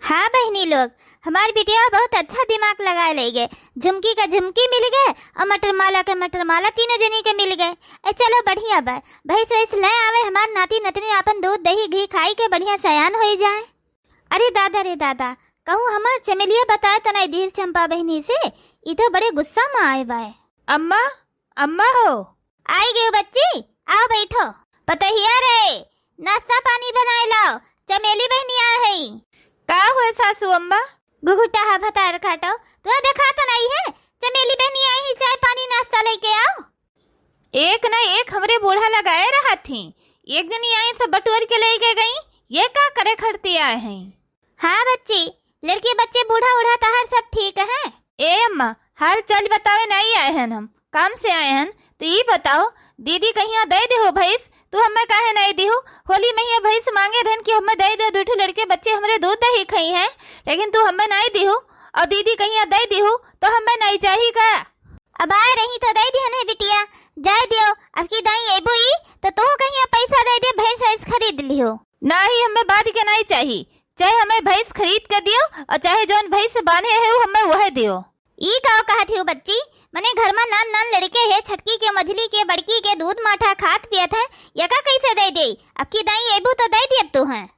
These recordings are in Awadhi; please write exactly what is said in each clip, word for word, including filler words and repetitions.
हाँ बहिनी लोग, हमार बिटिया बहुत अच्छा दिमाग लगाए लइ गए। झुमकी का झुमकी मिल गए और मटर माला के मटर माला तीनों जनी के मिल गए। ए चलो बढ़िया बा, भैंस वैस ले आवे, हमार नाती नतनी आपन दूध दही घी खाई के बढ़िया सयान होई जाए। अरे दादा रे दादा, कहूँ हमार चमेलिया बताए तो नहीं दिहिस चंपा बहिनी से, ई तो बड़े गुस्सा में आए बाए। अम्मा, अम्मा हो। आई गयो बच्ची, आओ बैठो। पतहिया रे, नाश्ता पानी बनाए लाओ, चमेली बहिनी आए है। का हुए सासू अम्मा? घुघुटा हा भतार काटो, तू देखा तो नहीं है, चमेली बहिनी आई है, चाय पानी नाश्ता लेके आओ। एक न एक हमरे बूढ़ा लगाए रहत ही, एक जनी आई सब बटोर के लेके गई, ये का करे खड़ती आए हैं? हाँ बच्ची, लड़की बच्चे बूढ़ा उढ़ा तहार सब ठीक है? ए अम्मा, हाल चाल बतावे नहीं आए हन हम, काम से आए हन। तो ई बताओ, दीदी कहिया दे देहो भैंस, तू हमें काहे नहीं देहो? होली में ये भैंस मांगे रहन कि हमें दे दे, दू ठो लड़के बच्चे हमरे दूध दही खाई हैं, लेकिन तू हमें नहीं देहो। और दीदी कहिया दे देहो तो हमें नहीं चाही का? अब आए रही तो दे दिहन है बिटिया, जाए दियो। अब की दाई अइबू ई तो तू कहिया पैसा दे दे, भैंस वैस खरीद लिहो। नहीं, हमें बाद के नहीं चाही, चाहे हमें भैंस खरीद के दियो और चाहे जौन भैंस बांधे है वो हमें वह दियो। ई का कहत हियो बच्ची? मने घर में नान नान लड़के है, छटकी के, मझली के, बड़की के दूध माठा खात पियत है, यका कैसे दे दे? अब की दाई अइबू तो दे दियब तू हैं।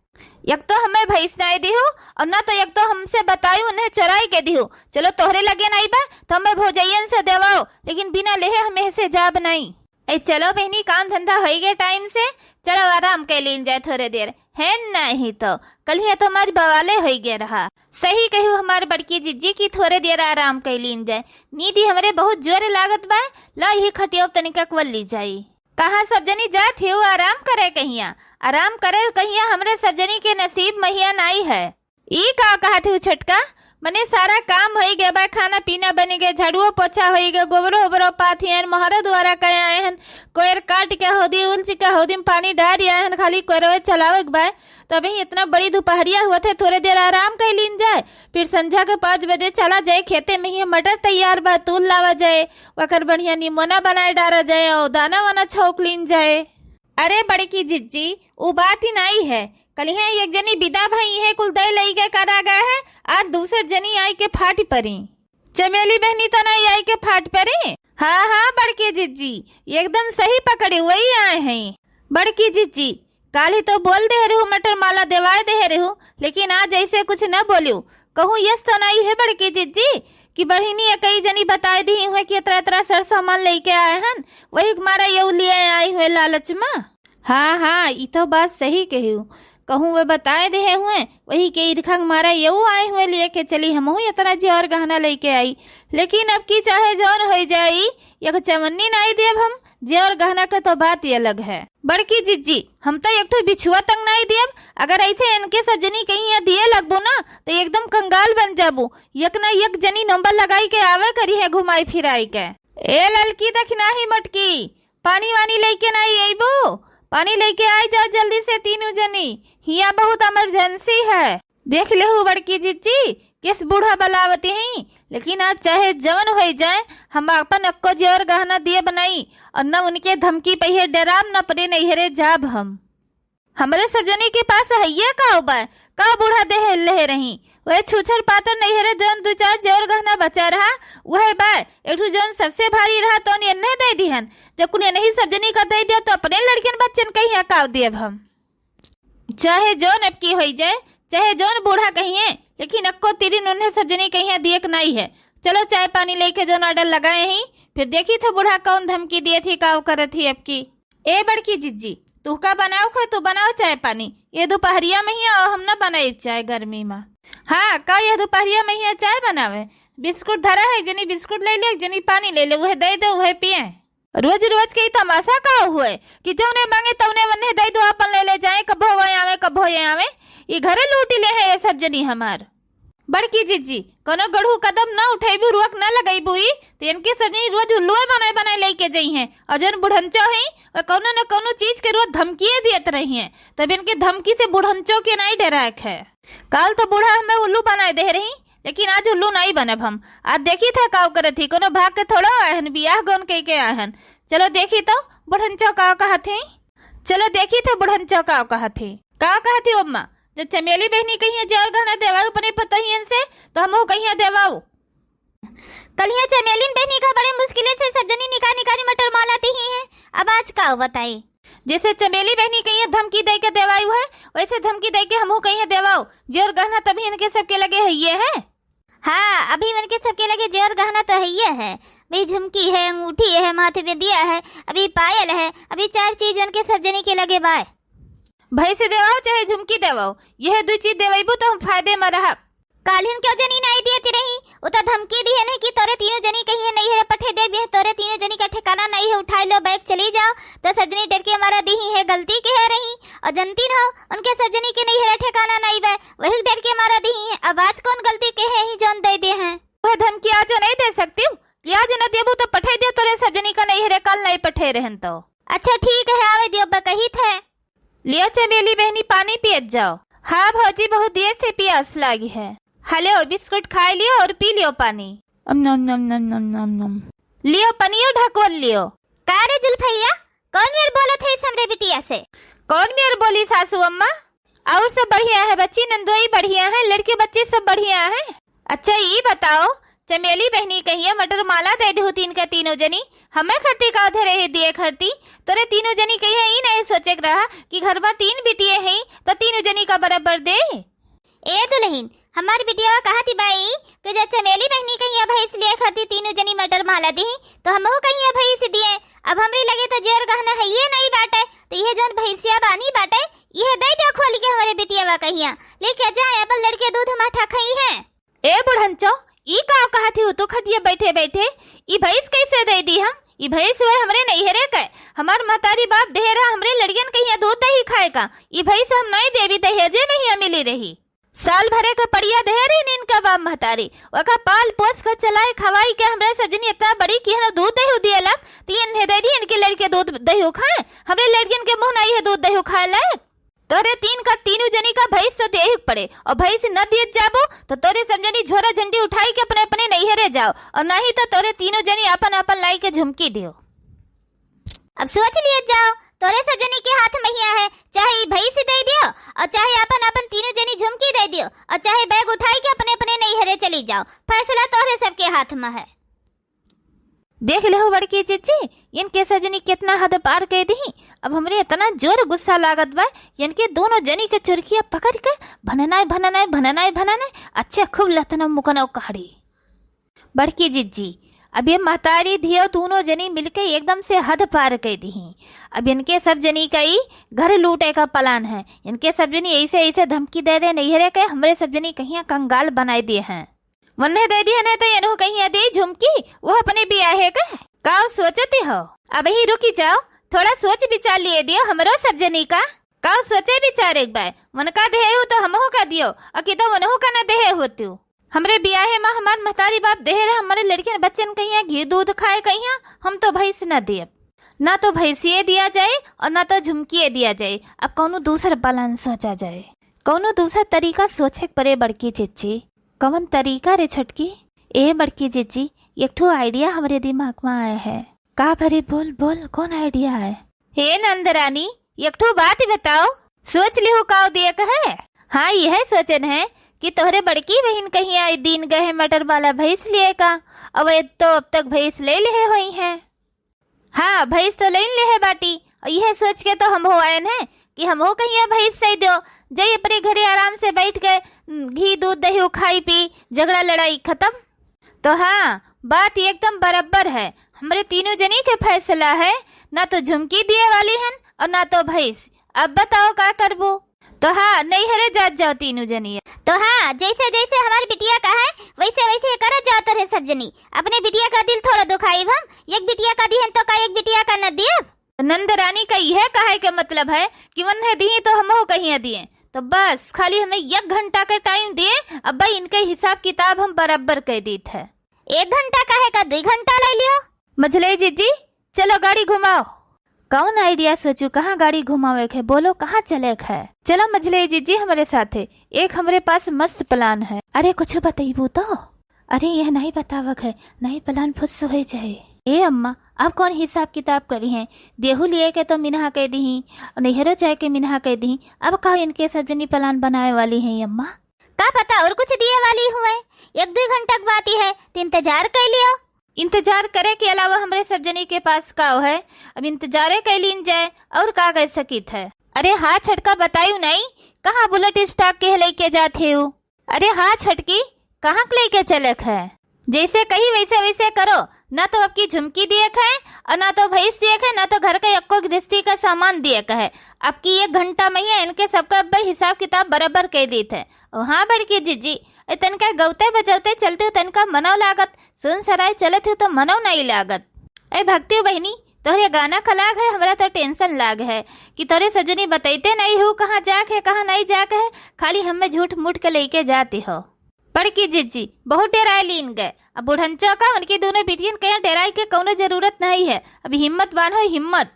एक तो हमें भैंस नहीं दिहू और ना तो एक तो हमसे बताई उन्हें चराई के दिहू। चलो तोहरे लगे नहीं बा तो हमें भौजैयन से देवाओ, लेकिन बिना लेहे हमें से जाब नहीं। ए चलो बहनी, काम धंधा होई गए टाइम से, चलो आराम कर लीन जाए थोड़े देर। है नहीं तो कल ही तो हमारी बवाले होई गए रहा। सही कहू हमारे बड़की जिज्जी की थोड़े देर आराम कर लीन जाए, नींद ही हमरे बहुत जोर लागत बा। ला यही खटिया तनिका कवल ली जाई। कहाँ सब जनी जात हियो आराम करे कहिया? आराम करे कहिया, हमरे सब जनी के नसीब महिया नाई है। ई का कहत हियो छोटका? मने सारा काम होई गए बा, खाना पीना बन गए, झाड़ुओ पोछा होई गए, गोबरो ओबरो पाथियन, मोहरा दुआरा कहे आए हन, कोयर काट के हौदी उलच के हौदी में पानी डार आए हन, खाली कोयरवे चलावे के बा। तो अभी इतना बड़ी दोपहरिया हुआ थे, थोड़े देर आराम कर लीन जाए, फिर संझा के पाँच बजे चला जाए खेते में ही मटर तैयार बा, तूल लावा जाए, वकर बढ़िया निमोना बनाए डारा जाए और दाना वाना छौंक लीन जाए। अरे बड़की जिज्जी, उ बात ही नाई है। कलिहे एक जनी बिदा भई है, कुल दे लई के करा गए है, आज दूसर जनी आई के फाट परी। चमेली बहनी तो नाई आई के फाट परी। हाँ, हाँ, बड़की जिज्जी, एकदम सही पकड़ी, वही आए हैं। बड़की जिज्जी, काल ही तो बोल दे रहू, मटर माला देवाए दे रहू, लेकिन आज ऐसे कुछ न बोलू। कहूँ यस तो नाई है बड़की जिज्जी कि बहिनी एकई जनी बताए दी हुए कि इतरा इतरा सर सामान लेके आए हन, वही के मारा ये लिए आए हुए लालच में। हाँ, हाँ, ई तो बात सही कही हूँ। कहूँ वे बताए दे हुए, वही के ईर्खा के मारा ये आए हुए लिए के चली, हमहू इतना जेवर गहना लेके आई। लेकिन अब की चाहे जौन होई जाई, एक चवन्नी नाई देब हम, जेवर गहना के तो बात ही अलग है। बड़की जिज्जी, हम तो एक ठो बिछुआ तक नाई देब। अगर ऐसे इनके सब जनी कहीं यहाँ दिए लगबू ना, तो एकदम कंगाल बन जाबू। एक ना एक जनी नंबर लगाई के आवे करी है घुमाई फिराई के। ए ललकी दखिनाही मोटकी, पानी वानी लेके नाई अइबू? पानी लेके आई जाओ जल्दी से तीनों जनी, हिया बहुत इमरजेंसी है। देख लेहू बड़की जिज्जी, किस बूढ़ा बलावती हैं, लेकिन आज चाहे जवन होई जाए, हम अपन अक्को जेवर गहना दियब नाई, और न उनके धमकी पइहे डेराब, न अपने नैहरे जाब हम। हमरे सब जनी के पास हइये का बा, का बूढ़ा देहे लेहे रही, वह छुछर पातर नैहरे जौन दू चार जेवर गहना बचा रहा, वह बा। एक ठो जौन सबसे भारी रहा, तौन एन्हे दे दिहन। जब कुल एनही सब जनी का दे दिया, तो अपने लड़कन बच्चन कहिया का दियब हम। चाहे जौन अब की होई जाए, चाहे जौन बूढ़ा कहिए, लेकिन अक्को तिरिन उन्हें सब जनी कहिया दिए के नाई है। चलो चाय पानी लेके जौन ऑर्डर लगाए ही, फिर देखी थे बूढ़ा कौन धमकी दिए थी, का करत ही अब की। ए बड़की जिज्जी, तू का बनाओ खो, तू बनाओ चाय पानी। ये दोपहरिया में ही आओ, हम ना बनाई चाय गर्मी में। हाँ, का ये दोपहरिया में ही चाय बनावे? बिस्कुट धरा है, एक जनी बिस्कुट ले ले, एक जनी पानी ले ले, वह दे दो, वह पिए। रोज रोज के ई तमाशा का हुए कि जौने मांगे तौने वन्ने दे दो, अपन ले ले जाए, कभो वो आवे, कभो ये आवे। ई घरे लूटी ले है ये सब जनी हमार। बड़की जिज्जी, कोनो गढ़ू कदम ना उठैबू, रोक ना लगैबू ई, तो इनके सब जनी रोज उल्लुए बनाए बनाए लेके जई हैं। और जौन बुढ़ंचो हैं, वो कौनो न कौनो चीज के रोज धमकिए दियत रही हैं। तब इनके धमकी से बुढ़ंचो के नहीं डराक है। काल तो बूढ़ा हमें उल्लू बनाए दे रही, लेकिन आज उल्लू नहीं बनब हम। आज देखी थे का करत ही, कोनो भाग के थोड़ो आए हन, बियाह गौन कह के आए हन। चलो देखी तो बुढ़ंचो का कहत ही, चलो देखी थे बुढ़ंचो का कहत ही। का कहत ही अम्मा? जब चमेली बहिनी कहिया जेवर गहना देवाऊ अपने पतोहियन से, तो हमहू कहिया देवाऊ। कलिया चमेलिन बहिनी का बड़े मुश्किले से सब जनी निकाल निकाली मटर माला दिही है। अब आज का बताई? जैसे चमेली बहिनी कहिया धमकी दे के देवाऊ है, वैसे धमकी दे के हमहू कहिया देवाऊ। जेवर गहना तभी इनके सबके लगे है ये है। हाँ, अभी उनके सबके लगे जेवर गहना तो है ये है। भाई झुमकी है, अंगूठी है, माथे में दिया है, अभी पायल है, अभी चार चीज उनके सब जनी के लगे बाय। भैंस देवाओ चाहे झुमकी देवाओ, यह दो चीज देवैबू तो हम फायदे में रहब। काल्हिन क्यों जनी नाई दियत रही, उ तो धमकी दिहे नहीं कि तोरे तीनों जनी कहिए नहीं है पठे देब, यह तोरे तीनों जनी का ठिकाना नहीं है, उठाई लो बैग चली जाओ। तो सब जनी डर के मारा दिही है गलती के है रही, और जनती न हो उनके सब जनी के नहीं है ठिकाना नहीं बे, वही डर के मारा दिही है। अब आज कौन गलती के है ही जौन दे दे हैं? वह धमकी आज नहीं दे सकती हूँ कि आज न देबू तो पठे दे तोरे सब जनी का नहीं है, कल नहीं पठे रहन तो। अच्छा ठीक है, आवे दियो बा कही थे। लियो चमेली बहनी, पानी पियत जाओ। हाँ भौजी, बहुत देर से पियास लागी है। हले बिस्कुट खाए लियो और पी लियो पानी। अम नम नम नम नम नम नम। लियो पनियो ढकोल लियो। का रे जुल्फैया, कौन मेर बोलत है हमरे बिटिया से? कौन मेर बोली सासू अम्मा? और सब बढ़िया है बच्ची, नंदोई बढ़िया है, लड़के बच्चे सब बढ़िया है। अच्छा, ई बताओ, चमेली बहिनी कहिया मटर माला दे देहु तीन का तीनों जनी, हमें खरती का उधरे ही दिए खरती। तोरे तीनों जनी कहिया ई नहीं सोचे के रहा कि घर में तीन बिटिये हैं, तो तीनों जनी का बराबर दे। ए दुल्हन, हमार बिटिया कहा थी बाई कि जब चमेली बहिनी कहिया भैंस लिए खरती तीनों जनी मटर माला दी, तो हमहू कहिया भैंस दिए। अब हमरे लगे तो जेवर गहना है ये नहीं बाटे, तो यह जौन भैंसिया बानी बाटे, यह दे दो खोल के हमारे बिटिया कहिया, लेके जाए अपन लड़के दूध माठा खाई है। ए बुढ़ंचो, ई का कहत ही तू खटिया बैठे बैठे? ई भैंस कैसे दे दी हम? ई भैंस हुए हमरे नैहरे के, हमार महतारी बाप देहे रहा हमरे लड़ियन के हियां दूध दही खाए का। ई भैंस हम नहीं देवी, दहेजे में हियां मिली रही। साल भरे का पड़िया देहे रही इनका बाप महतारी, ओका पाल पोस के चलाए खवाई के हमरे सब जनी इतना बड़ी कि हम दूध दही दिएला, तो ये इन्हें दे दी, इनके लड़के दूध दही खाए, हमरे लड़ियन के मुंह नहीं है दूध दही खाए लायक। तोरे तीन का तीनों जनी का भैंस तो देही के पड़े, और भैंस न दिए जाबो तो तोरे सब जनी झोरा झंडी उठाई के अपने अपने नैहरे जाओ, और नहीं तो तोरे तीनों जनी आपन आपन लाई के झुमकी दियो। अब सोच लिए जाओ, तोरे सब जनी के हाथ में हिया है, चाहे ई भैंस दे दियो और चाहे आपन आपन तीनों जनी झुमकी दे दियो और चाहे बैग उठाई के अपने अपने नैहरे चली जाओ, फैसला तोरे सबके हाथ में है। देख लेहु बड़की जिज्जी, इनके सब जनी कितना हद पार कइ दिही। अब हमरे इतना जोर गुस्सा लागत बा, इनके दोनों जनी के चुरकिया पकड़ के भननाय, भननाय, भननाय, भननाय, अच्छे खूब लतना मुकना काढ़ी। बड़की जिज्जी, अब ये महतारी धियो दोनों जनी मिलके एकदम से हद पार कइ दिही। अब इनके सब जनी का ई घर लूटे का plan है। इनके सब जनी ऐसे, ऐसे धमकी दे दे नैहरे के, हमरे सब जनी कहिया कंगाल बनाए दिए हैं। वन्ने दे दिया नहीं तो एनहु कहिया दे झुमकी, वो अपने बियाहे का। का सोचती हो? अबही रुकी जाओ, थोड़ा सोच विचार लिए दियो हमरो सब जनी का। का सोचे विचार एक बार, उनका देहे हो तो हमहू का दियो, और कि तो उनहू का ना देहे होतू। हमरे बियाहे में हमार महतारी बाप देहे रहे, हमारे लड़कियन बच्चन कहिया घी दूध खाए कहिया, हम तो भैंस ना दियब। ना तो भैंसिए दिया जाए और ना तो झुमकिए दिया जाए। अब कौनो दूसर plan सोचा जाए, कौनो दूसर तरीका सोचे के पड़े बड़की जिज्जी। कवन तरीका रे छोटकी? ए बड़की जिज्जी, एक ठो idea हमरे दिमाग में आया है। का भरे, बोल, बोल, कौन idea है? हे नंदरानी, एक ठो बात बताओ, सोच लिहो का दिए कहे? हाँ, यह सोचन है कि तोहरे बड़की बहिन कहिया दिन गए मटर माला भैंस लिए का, अब ये तो अब तक भैंस ले लेहे होई है। हाँ, भैंस तो लेन लेहे बाटी, और यह सोच के तो हमहू आयन है कि हमहू कहिया भैंस सही दो, जाई अपने घरे आराम से बैठ के, उम, घी दूध दही खाई पी, झगड़ा लड़ाई खत्म। तो हाँ, बात एकदम बराबर है, हमरे तीनों जनी के फैसला है, ना तो झुमकी दिए वाली हन और ना तो भैंस। अब बताओ का करबो? तो हाँ, नैहरे जात जाओ तीनों जनिया। तो हाँ, जैसे जैसे हमार बिटिया का है, वैसे वैसे करत जाओ तोरे सब जनी। अपने बिटिया का दिल थोड़ा दुखाइब हम, एक बिटिया का दिहन तो का एक बिटिया का न दियब? नंद रानी का यह कहे के मतलब है कि वन्हे दिही तो हमहू कहिया दिए। तो बस खाली हमें एक घंटा के time दिए, अब भाई इनके हिसाब किताब हम बराबर कर दीत है। एक घंटा काहे का, दुई घंटा ले लियो। मझले जिज्जी, चलो गाड़ी घुमाओ। कौन idea सोचू, कहाँ गाड़ी घुमावे के है, बोलो कहाँ चले के है? चलो मझले जिज्जी हमरे साथे, एक हमरे पास मस्त plan है। अरे कुछ बतैबू तो? अरे यह नहीं बतावक है, नहीं plan फुस हो जाए। ए अम्मा, अब कौन हिसाब किताब करिहैं? देहू लिएके तो मिनहा कइ दिहीं, नैहरो जाएके मिनहा कइ दिहीं। अब का इनके सब जनी plan बनाए वाली हैं अम्मा? का पता और कुछ दिए वाली हुए। एक दुइ घंटा के बात ही है, तो इंतजार कइ लियो। इंतजार करे के अलावा हमरे सब जनी के पास का है? अब इंतजारे कइ लीन जाए, और का कइ सकित है? अरे हाँ छोटका, बतायू नाहीं, कहाँ bullet stock के लइके जात हेउ? अरे हाँ छोटकी, कहाँ के लइके चलेक है? जैसे कही वैसे वैसे करो, ना तो अबकी झुमकी दिएक है, और ना तो भैंस दिएक है, ना तो घर के एक्को गृहस्थी का सामान दिएक है। अबकी एक घंटा महिया इनके सबका अब्बे हिसाब किताब बराबर कइ दीत है। ओ हाँ बड़की जिज्जी, ए तनका गौते बजौते चलतेउ तनका मनौ लागत, सुन सराय चलत हूँ तो मनौ नाहीं लागत। ए भक्ति बहिनी, तोहरे गाना का लाग है, हमरा तो tension लाग है कि तोहरे सब जनी बतइते नाहीं हू कहाँ जाएक है, कहाँ नाहीं जाएक है, खाली हमें झूठ मूठ के लइके जाती हो। बड़की जिज्जी बहुत डेराए लीन गए। अब बुढ़नचो का उनकी दुनो बिटियन के डेराए के कौनो जरूरत नाहीं है। अब हिम्मत बान्हो हिम्मत।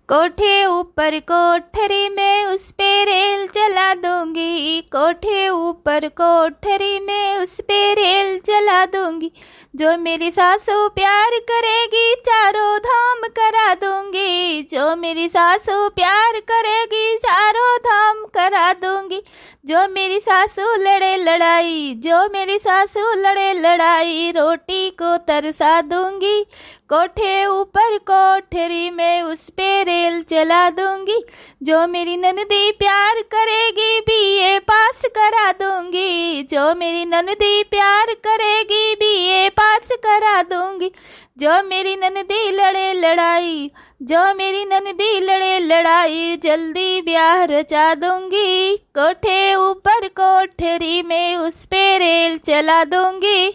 कोठे ऊपर कोठरी में उस पे रेल चला दूंगी, कोठे ऊपर कोठरी में उस पे रेल चला दूंगी। जो मेरी सासू प्यार करेगी, चारों धाम करा दूंगी। जो मेरी सासू प्यार करेगी, चारों धाम करा दूंगी। जो मेरी सासू लड़े लड़ाई, जो मेरी सासू लड़े लड़ाई, रोटी को तरसा दूंगी। कोठे ऊपर कोठरी में उस पे रेल चला दूंगी। जो मेरी ननदी प्यार करेगी, बीए पास करा दूंगी। जो मेरी ननदी प्यार करेगी, बीए पास करा दूंगी। जो मेरी ननदी लड़े लड़ाई, जो मेरी ननदी लड़े लड़ाई, जल्दी ब्याह रचा दूंगी। कोठे ऊपर कोठरी में उस पे रेल चला दूंगी।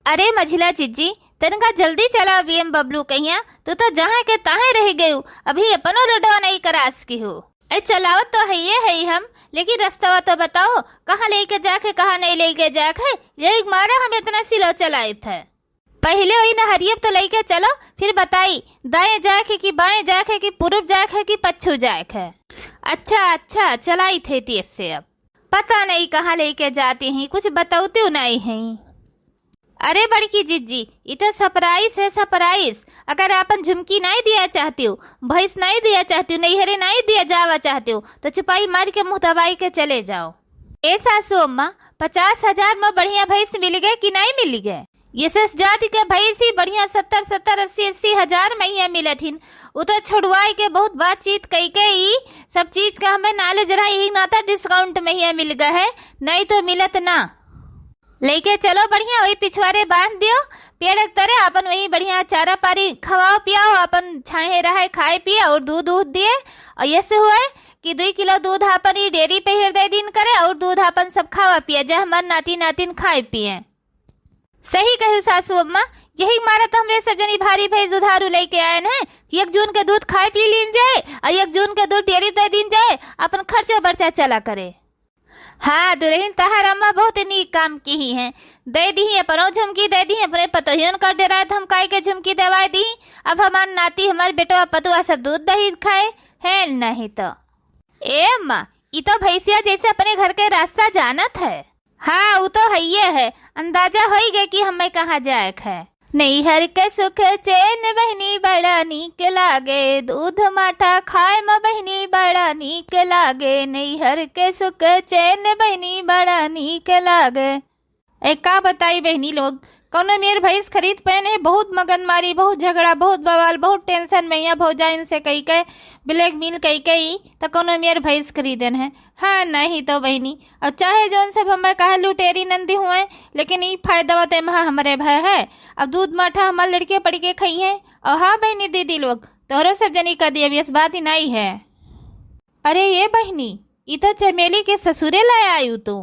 अरे मझिला जिज्जी, तनका जल्दी चला बीएम बबलू कहिया, तू तो जहाँ के तहाँ रहि गयू, अभी अपनो रोडवा नाहीं करास किहू। ए चलावत तो हइये हई हम, लेकिन रस्तवा तो बताओ, कहाँ लइके जाएक है, कहाँ नाहीं लइके जाएक है, यही मारे हम इतना slow चलाइत है। पहिले वही नहरियब तो लइके चलो, फिर बताई, दाएँ जाएक है कि बाएँ जाएक है कि पूरब जाएक है कि पच्छू जाएक है। अच्छा, अच्छा, चलाइत है तेज से अब। पता नाहीं कहाँ लइके जाती हैं, कुछ बतौतिउ नाहीं हैं। अरे बड़की जिज्जी, ई तो surprise है, surprise। अगर आपन झुमकी नाहीं दिया चाहतिउ, भैंस नाहीं दिया चाहतिउ, नैहरे नाहीं दिया जावा चाहतिउ, तो चुपाई मार के मुँह दबाई के चले जाओ। ए सासू अम्मा, पचास हजार में बढ़िया भैंस मिल गए कि नाहीं मिल गए? यशस जाति के भैंस ही बढ़िया सत्तर, सत्तर, अस्सी, अस्सी हजार महिया मिलत हिन। उ तो छोड़वाई के बहुत बातचीत कई के ई सब चीज का हमें knowledge रहा, यही नाता discount महिया मिल गए है, नाहीं तो मिलत ना। लइके चलो बढ़िया, वही पिछवारे बांध दियो, पेड़ के तरे आपन वही बढ़िया चारा पानी खवाओ पियाओ, आपन छाहे रहे खाए पिए और दूध दूध दिए। और यसे हुए कि दुई किलो दूध आपन ई डेयरी पे हेर दे दिन करे और दूध आपन सब खावा पिया, जे हमार नाती नातिन खाए पिए। सही कहू सासू अम्मा, यही मारा तो हमरे सब जनी भारी भैंस दुधारू लइके आयन है कि एक जून के दूध खाए पी लीन जाए और एक जून के दूध डेयरी दे दीन जाए, आपन खर्चो बर्चा चला करे। हाँ दुल्हन, तहार अम्मा बहुत नीक काम किही हैं। दे दिही अपनो झुमकी, दे दिही अपने पतोहियन का डेराए धमकाए के झुमकी देवाए दिही। अब हमार नाती, हमार बेटवा पतुआ सब दूध दही खाए हैं, नहीं तो। ए अम्मा, ई तो भैंसिया जैसे अपने घर के रास्ता जानत है। हाँ, उ तो हइये है, अंदाजा होई गे कि हमें कहाँ जाएक है। नैहर के सुख चैन बहिनी बड़ा नीक लागे, दूध माठा खाए म बहिनी बड़ा नीक लागे, नैहर के सुख चैन बहिनी बड़ा नीक लागे। ए, का बताई बहिनी लोग, कौनो मेर भैंस खरीद पैन है, बहुत मगन मारी, बहुत झगड़ा, बहुत बवाल, बहुत tension में यहाँ भौजाइन से कई के blackmail कई के ई, त कौनो मेर भैंस खरीदन है। हाँ, नहीं तो बहिनी, अब चाहे जौन सब हमें कहे लुटेरी नंदी हुए, लेकिन ई फायदा तो एम्हा हमरे भय है। अब दूध माठा हमार लड़के पड़ के खई है। और हाँ बहिनी दीदी लोग, तोहरो सब जनी का दिया, अब यस बात ही नहीं है। अरे ये बहिनी, ई तो चमेली के ससुरे लाए आयु तू।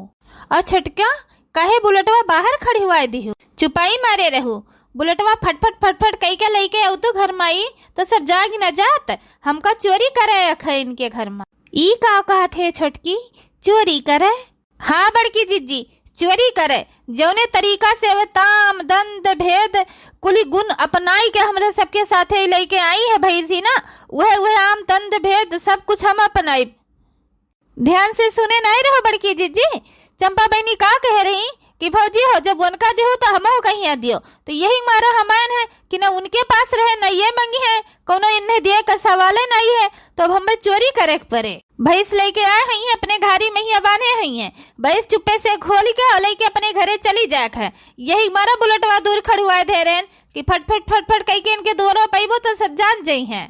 और छोटका, काहे बुलेटवा बाहर खड़ी हुआ दिहु? चुपाई मारे रहू, बुलेटवा फटफट फटफट कई के लइके आऊ तू घर माई, तो सब जाग न जात। हमका चोरी करे रखे इनके घर मा। ई का कहत है छोटकी, चोरी करे? हाँ बड़की जिज्जी, चोरी करे। जौने तरीका से वे ताम, दंद, भेद, कुली गुण अपनाई के हमरे सबके साथे लइके आई है भैंसी ना, उहे, उहे आम, दंद, भेद सब कुछ हम अपनाई। ध्यान से सुने नाई रहो बड़की जिज्जी, चंपा बहिनी का कह रही कि भौजी हो, जब उनका दिहू तो हमहू कहिया दियो। तो यही मारा हम आयन है कि न उनके पास रहे, न ये मंगिहैं, कौनो इन्हें दिए का सवाले नहीं है, तो अब हमें चोरी करे के परे। भैंस लेके आए हई हैं, अपने घारी में ही बांधे हई हैं, भैंस चुप्पे से खोल के और लेके अपने घरे चली जाए है। यही मारा बुलेटवा दूर खड़ुआए धे रहन कि फट फट फट फट कई के इनके दुआरो पैबो तो सब जान जइहैं।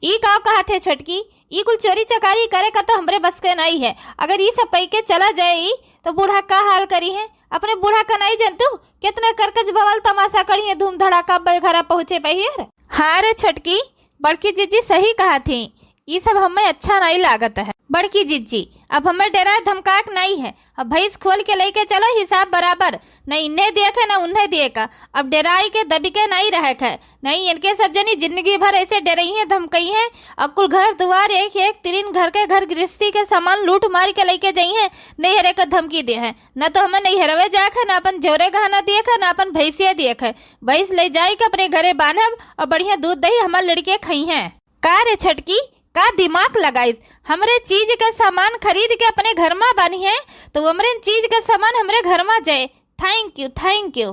ई का कहत है छोटकी, ई कुल चोरी चकारी करे का तो हमरे बस के नहीं है। अगर ई सब कई के चला जाए ई, तो बूढ़ा का हाल करिहैं? अपने बूढ़ा का नहीं जानतू, कितना करकच बवाल तमाशा करिहैं, धूम धड़ाका ब-, घरा पहुँचे पहियर। हाँ रे छोटकी, बड़की जिज्जी सही कहत ही, ई सब हमें अच्छा नहीं लागत है। बड़की जिज्जी, अब हमें डरा धमकाक नहीं है, अब भैंस खोल के लेके चलो, हिसाब बराबर, न इन्हें देखे न उन्हें देखा। अब डेराई के दबी के नहीं रहे है, नहीं इनके सब जनी जिंदगी भर ऐसे डरइहैं धमकइहैं। अब कुल घर दुआर एक एक तीन घर के घर गृहस्थी के सामान लूट मार के लेके जइहैं, नैहरे का धमकी देहैं। न तो हमें नैहरवे जाए है, न अपन जोरे गहना दिए है, न अपन भैंसिया दिए है। भैंस ले जाई के अपने घरे बांधब और बढ़िया दूध दही हमार लड़के खइहैं। का रे छटकी, का दिमाग लगाइस? हमरे चीज के सामान खरीद के अपने घर मा बानी है, तो हमरे चीज के सामान हमरे घर मा जाए। Thank you, thank you,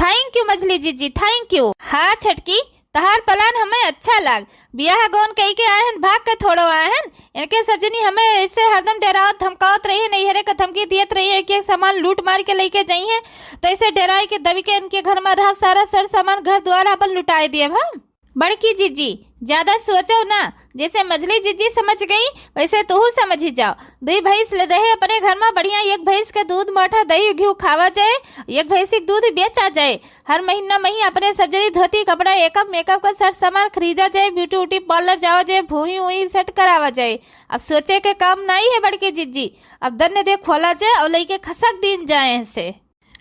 thank you मझली जिज्जी, thank you। हाँ छटकी, तहार plan हमें अच्छा लाग। बियाह गौन कई के आए हन, भाग के थोड़ो आए हन। इनके सब जनी हमें ऐसे हरदम डरावत धमकावत रही, नैहरे का धमकी दियत रही है कि सामान लूट मार के लेके जाई है, तो ऐसे डराए के दबी के इनके घर मा रहब, सारा सर सामान घर द्वार अपन लुटाए दिए हम। बड़की जिज्जी, ज्यादा सोचो ना, जैसे मझली जिज्जी समझ गई, वैसे तू समझ ही जाओ। दुई भैंस ले रहे अपने घर मा बढ़िया, एक भैंस के दूध, माठा, दही, घी खावा जाए, एक भैंस के दूध बेचा जाए। हर महीना मही अपने सब जनी धोती, कपड़ा, एकअप, मेकअप का सर सामान खरीदा जाए, beauty, beauty parlour जावा जाए, भूही, हुई set करावा जाए। अब सोचे के काम नहीं है बड़की जिज्जी, अब दन्ने दे खोला जाए और लइके खसक दीन जाए से।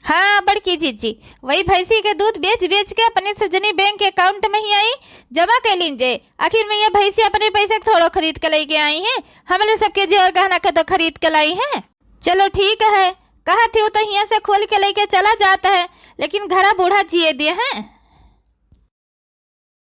हाँ बड़की जिज्जी, वही भैंसी के दूध बेच बेच के अपने सब जनी bank account मा ही आई जमा कर लीन जे। आखिर में ये भैंसी अपने पैसे के थोड़ो खरीद के लेके आई हैं, हमरे सबके जेवर गहना के तो खरीद के लाई हैं। चलो ठीक है, कहत ही तो हियाँ से खोल के लेके चला जात है, लेकिन घरा बूढ़ा जिए दिए हैं।